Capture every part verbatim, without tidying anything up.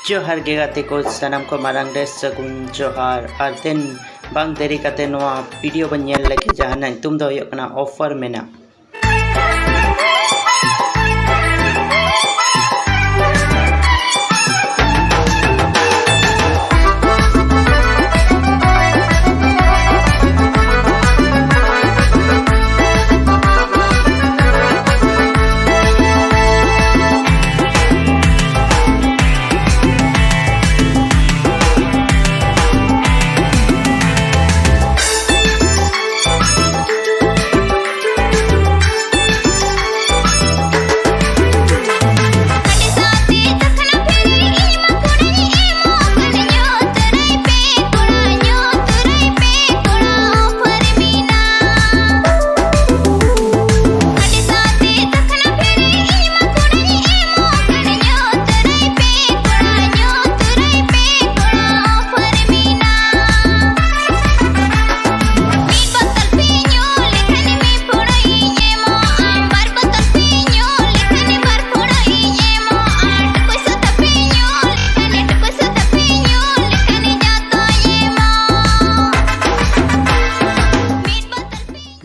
ᱡᱚᱦᱟᱨ ᱜᱮ ᱜᱟᱛᱮ ᱠᱚ, ᱥᱟᱱᱟᱢ ᱠᱚ ᱢᱟᱨᱟᱝ ᱨᱮ ᱥᱟᱹᱜᱩᱱ ᱡᱚᱦᱟᱨ᱾ ᱟᱨ ᱛᱮᱱ ᱵᱟᱝ ᱫᱮᱨᱤ ᱠᱟᱛᱮ ᱱᱚᱣᱟ ᱵᱷᱤᱰᱤᱭᱳ ᱵᱚᱱ ᱧᱮᱞ ᱞᱮᱜᱮ, ᱡᱟᱦᱟᱸ ᱨᱮᱱᱟᱜ ᱧᱩᱛᱩᱢ ᱫᱚ ᱦᱩᱭᱩᱜ ᱠᱟᱱᱟ ᱚᱯᱷᱟᱨ ᱢᱮᱱᱟᱜ᱾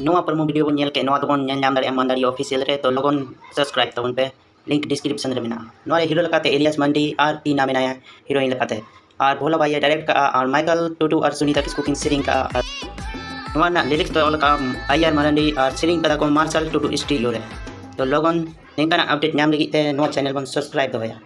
ᱱᱚᱣᱟ ᱯᱨᱳᱢᱳ ᱵᱷᱤᱰᱤᱭᱳ ᱵᱚᱱ ᱧᱮᱞ ᱠᱮᱫ, ᱱᱚᱣᱟ ᱫᱚᱵᱚᱱ ᱧᱮᱞ ᱧᱟᱢ ᱫᱟᱲᱮᱭᱟᱜᱼᱟ ᱢᱟᱱᱫᱟᱲᱤ ᱚᱯᱷᱤᱥᱤᱭᱟᱞ ᱨᱮ᱾ ᱛᱚ ᱞᱚᱜᱚᱱ ᱥᱟᱵᱥᱠᱨᱟᱭᱤᱵ ᱛᱟᱵᱚᱱ ᱯᱮ, ᱞᱤᱝᱠ ᱰᱤᱥᱠᱨᱤᱯᱥᱚᱱ ᱨᱮ ᱢᱮᱱᱟᱜᱼᱟ᱾ ᱱᱚᱣᱟ ᱨᱮ ᱦᱤᱨᱳ ᱞᱮᱠᱟᱛᱮ ᱮᱞᱤᱭᱟᱥ ᱢᱟᱱᱰᱤ ᱟᱨ ᱴᱤᱱᱟ ᱢᱮᱱᱟᱭᱟ ᱦᱤᱨᱳᱭᱤᱱ ᱞᱮᱠᱟᱛᱮ᱾ ᱟᱨ ᱵᱷᱳᱞᱟ ᱵᱷᱟᱭᱭᱟ ᱰᱟᱭᱨᱮᱠᱴ ᱠᱟᱜᱼᱟ ᱟᱨ ᱢᱟᱭᱠᱮᱞ ᱴᱩᱰᱩ ᱟᱨ ᱥᱩᱱᱤᱛᱟ ᱠᱤᱥᱠᱩ ᱠᱤᱱ ᱥᱮᱨᱮᱧ ᱠᱟᱜᱼᱟ᱾ ᱟᱨ ᱱᱚᱣᱟ ᱨᱮᱱᱟᱜ ᱞᱤᱨᱤᱠᱥ ᱫᱚ ᱚᱞ ᱠᱟᱜᱼᱟ ᱟᱭ ᱟᱨ ᱢᱟᱨᱟᱱᱰᱤ ᱟᱨ ᱥᱮᱨᱮᱧ ᱠᱟᱫᱟ ᱠᱚ ᱢᱟᱨᱥᱟᱞ ᱴᱩᱰᱩ ᱥᱴᱩᱰᱤᱭᱳ ᱨᱮ᱾ ᱛᱚ ᱞᱚᱜᱚᱱ ᱱᱤᱝᱠᱟᱱᱟᱜ ᱟᱯᱰᱮᱴ ᱧᱟᱢ ᱞᱟᱹᱜᱤᱫ ᱛᱮ ᱱᱚᱣᱟ ᱪᱮᱱᱮᱞ ᱵᱚᱱ ᱥᱟᱵᱥᱠᱨᱟᱭᱤᱵ ᱫᱚᱦᱚᱭᱟ᱾